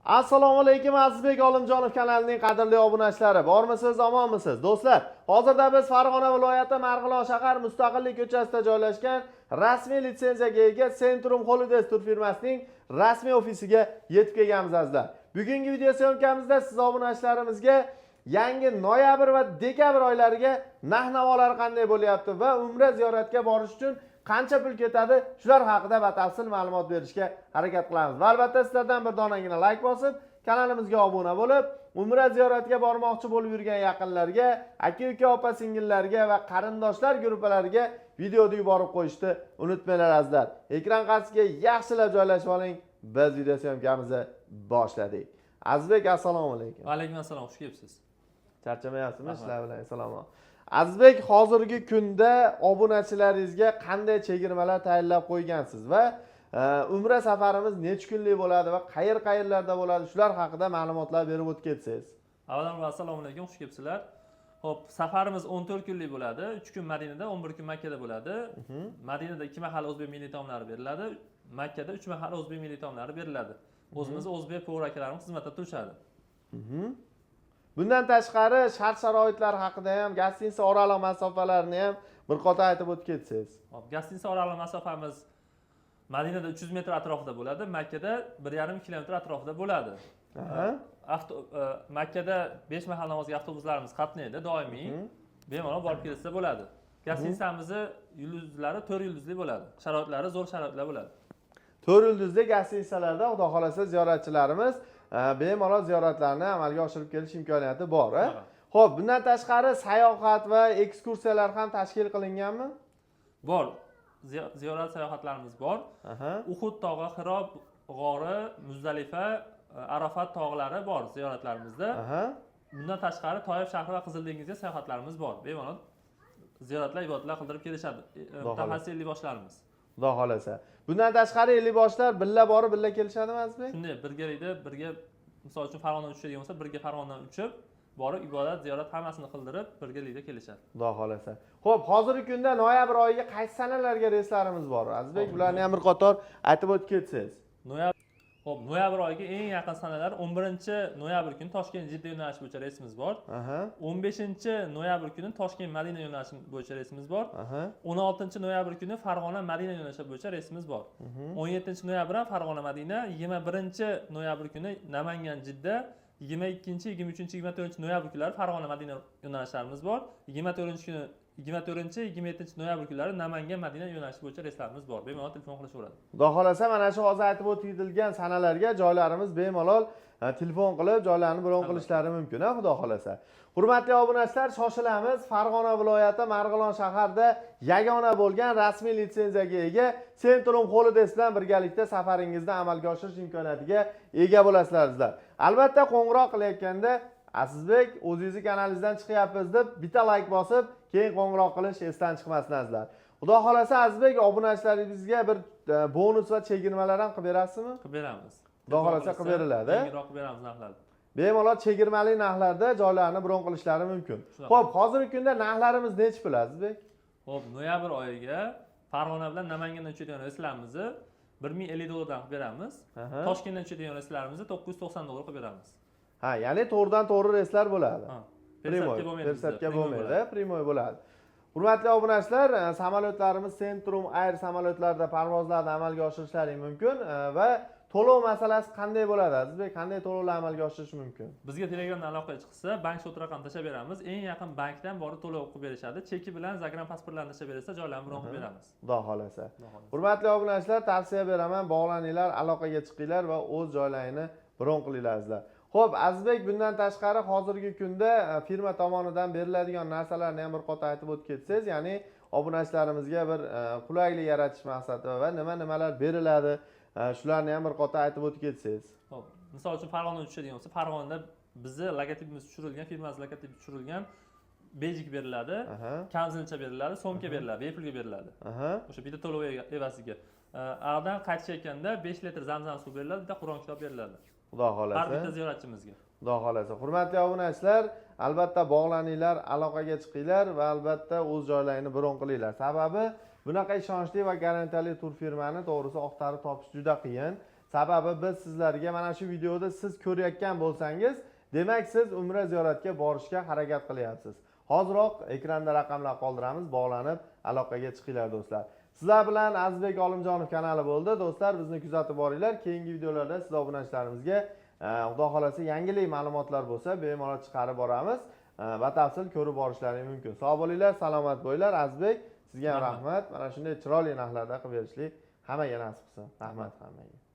Assalomu alaykum, Azizbek Olimjonov kanalining qadrli obunachilari. Bormisiz, omonmisiz? Do'stlar, hozirda biz Farg'ona viloyati Marg'ilon shahar Mustaqillik ko'chasida joylashgan rasmiy litsenziyaga ega Centrum Holidays turfirmasining rasmiy ofisiga yetib kelganmiz, azizlar. Bugungi video съёмка mizda siz obunachilarimizga yangi noyabr va dekabr oylariga narx-navolar qanday bo'lyapti va umra ziyoratga borish uchun qancha pul ketadi, shular haqida batafsil ma'lumot berishga harakat qilamiz. Va albatta sizlardan bir donagina layk bosib, kanalimizga obuna bo'lib, umra ziyoratiga bormoqchi bo'lib yurgan yaqinlarga, aka uka, opa singillarga va qarindoshlar guruhlariga videoni yuborib qo'yishni unutmanglar, azizlar. Ekran qarshisiga yaxshilab joylashib oling, biz video съёмка mizni boshladik. Azizbek, assalomu alaykum. Va alaykum assalom, xush kelibsiz. Charchamayapsizmi? Rahmat. Ishlar bilan salom. Azizbek, hozirgi kunda obunachilaringizga qanday chegirmalar tayyorlab qo'ygansiz va umra safarimiz necha kunlik bo'ladi va qayer qayerlarda bo'ladi, shular haqida ma'lumotlar berib o'tib ketsangiz. Avvalambor, assalomu alaykum, xush kelibsizlar. Ho'p, safarimiz 14 kunlik bo'ladi. 3 kun Madinada, 11 kun Makkada bo'ladi. Madinada ikki mahal o'zbek milliy taomlari beriladi, Makkada uch mahal o'zbek milliy taomlari beriladi. O'zimizni o'zbek повар akalarimiz xizmatda turishadi. Bundan tashqari shart sharoitlar haqida ham, гостиница oraliq masofalarini ham bir qator aytib o'tib ketsangiz. Hop, гостиница oraliq masofamiz Madinada 300 metr atrofida bo'ladi, Makkada 1,5 kilometr atrofida bo'ladi. Makkada 5 mahal namozga avtobuslarimiz qatnaydi doimiy. Bemalol borib kelsa bo'ladi. Гостиница mizni yulduzlari 4 yulduzli bo'ladi, sharoitlari zo'r sharoitlar bo'ladi. 4 yulduzli гостиница larda, xudo xohlasa, ziyoratchilarimiz bemalol ziyoratlarni amalga oshirib kelish imkoniyati bor, a? Shunaqa. Ho'p, bundan tashqari sayohat va ekskursiyalar ham tashkil qilinganmi? Bor. Ziyorat sayohatlarimiz bor. Uhud tog'i, Hiro g'ori, Muzdalifa, Arafat tog'lari bor ziyoratlarimizda. Bundan tashqari Toyib shahri va Qizil dengizga sayohatlarimiz bor. Bemalol ziyoratlar, ibodatlar qildirib kelishadi. Xudo xohlasa. Mutaxassis ellikboshlarimiz. Xudo xohlasa. Bundan tashqari ellikboshlar birga borib, birga kelishadimi, Azizbek? Shunday, birgalikda, birga, misol uchun, Farg'onadan uchadigan bo'lsa, birga Farg'onadan uchib borib, ibodat, ziyorat hammasini qildirib, birgalikda kelishadi. Xudo xohlasa. Ho'p, hozirgi kunda noyabr oyiga qaysi sanalarga reyslarimiz bor, Azizbek? Bularni ham bir qator aytib o'tib ketsangiz. Ho'p, noyabr oyiga eng yaqin sanalar: 11 noyabr kuni Toshkent Jidda yo'nalishi bo'yicha reysimiz bor. 15 noyabr kuni Toshkent Madina yo'nalishi bo'yicha reysimiz bor. 16 noyabr kuni Farg'ona Madina yo'nalishi bo'yicha reysimiz bor. 17 noyabr ham Farg'ona Madina, 21 noyabr kuni Namangan Jidda, 22, 23, 24 noyabr kunlari Farg'ona Madina yo'nalishlarimiz bor. 24 kuni, 24, 27 noyabr kunlari Namangan Madina yo'nalishi bo'yicha reyslarimiz bor. Bemalol telefon qilishaveradi. Xudo xohlasa, mana shu hozir aytib o'tilgan sanalarga joylarimiz, bemalol telefon qilib joylarni bron qilishlari mumkin, a, xudo xohlasa. Hurmatli obunachilar, shoshilamiz. Farg'ona viloyati Marg'ilon shaharida yagona bo'lgan rasmiy litsenziyaga ega Centrum Holidays bilan birgalikda safaringizni amalga oshirish imkoniyatiga ega bo'lasizlar, azizlar. Albatta, qo'ng'iroq qilayotganda "Azizbek, o'zingizni kanalingizdan chiqyapmiz" deb bitta layk bosib, keyin qo'ng'iroq qilish esdan chiqmasin, azizlar. Xudo xohlasa, Azizbek, obunachilarimizga bir bonus va chegirmalar ham qilib berasizmi? Qilib beramiz. Xudo xohlasa, qilib beriladi. Yengilroq qilib beramiz narxlarni. Bemalol chegirmali narxlarda joylarni bron qilishlari mumkin. Shunaqa. Ho'p, hozirgi kunda narxlarimiz nechi pul, Azizbek? Ho'p, noyabr oyiga Farg'ona bilan Namangandan uchadigan reyslarimizni 1050 dollardan qilib beramiz. Toshkentdan uchadigan reyslarimizni 990 dollar qilib beramiz. Ha, ya'ni to'g'ridan to'g'ri reyslar bo'ladi. Ha. Прямой. Пересадка bo'lmaydi bizda, Пересадка прямой bo'lmaydi, bo'ladi. Прямой bo'ladi. Hurmatli obunachilar, samolyotlarimiz Centrum Air samolyotlari parvozlarni amalga oshirishlari mumkin va to'lov masalasi qanday bo'ladi, Azizbek? Qanday to'lovlar amalga oshirish mumkin? Bizga Telegramdan aloqaga chiqsa, bank счёт raqamini tashlab beramiz. Eng yaqin bankdan borib to'lov qilib berishadi. Cheki bilan загран pasportlarni tashlab bersa, joylarni bron qilib beramiz. Xudo xohlasa. Xudo xohlasa. Hurmatli obunachilar, tavsiya beraman, bog'laninglar, aloqaga chiqinglar va o'z joylaringni bron qilinglar, azizlar. Ho'p, Azizbek, bundan tashqari hozirgi kunda firma tomonidan beriladigan narsalarni ham bir qator aytib o'tib ketsangiz, ya'ni obunachilarimizga bir qulaylik yaratish maqsadida va nima nimalar beriladi, shularni ham bir qator aytib o'tib ketsangiz. Ho'p, misol uchun, Farg'onadan tushadigan bo'lsa, Farg'onada bizni logotipimiz tushirilgan, firmamiz logotipi tushirilgan бейджик beriladi, kamzilcha beriladi, сумка beriladi, bepulga beriladi. O'sha bitta to'lov evaziga. Ag'dan qaytishayotganda 5 litr Zamzam suv beriladi, bitta Qur'on kitob beriladi. Xudo Har xohlasa. bitta ziyoratchimizga. Xudo xohlasa. Hurmatli obunachilar, albatta bog'laninglar, aloqaga chiqinglar va albatta o'z joylaringni bron qilinglar. Sababi bunaqa ishonchli va garantiyali turfirmani, to'g'risi, axtarib topish juda qiyin. Sababi biz sizlarga mana shu videoda siz ko'rayotgan bo'lsangiz, demak siz umra ziyoratga borishga harakat qilyapsiz. Hoziroq ekranda raqamlar qoldiramiz, bog'lanib aloqaga chiqinglar do'stlar. Sizlar bilan Azizbek Olimjonov kanali bo'ldi. Do'stlar, bizni kuzatib boringlar. Keyingi videolarda siz obunachilarimizga xudo xolasa yangilik ma'lumotlar bo'lsa, bemalol chiqarib boramiz. Batafsil ko'rib borishlaring mumkin. Sog' bo'linglar, salomat bo'linglar. Azizbek, sizga ham Rahmat. rahmat. Mana shunday chiroyli narxlarda qilib berishlik hammaga nasib qilsin. Rahmat hammaga.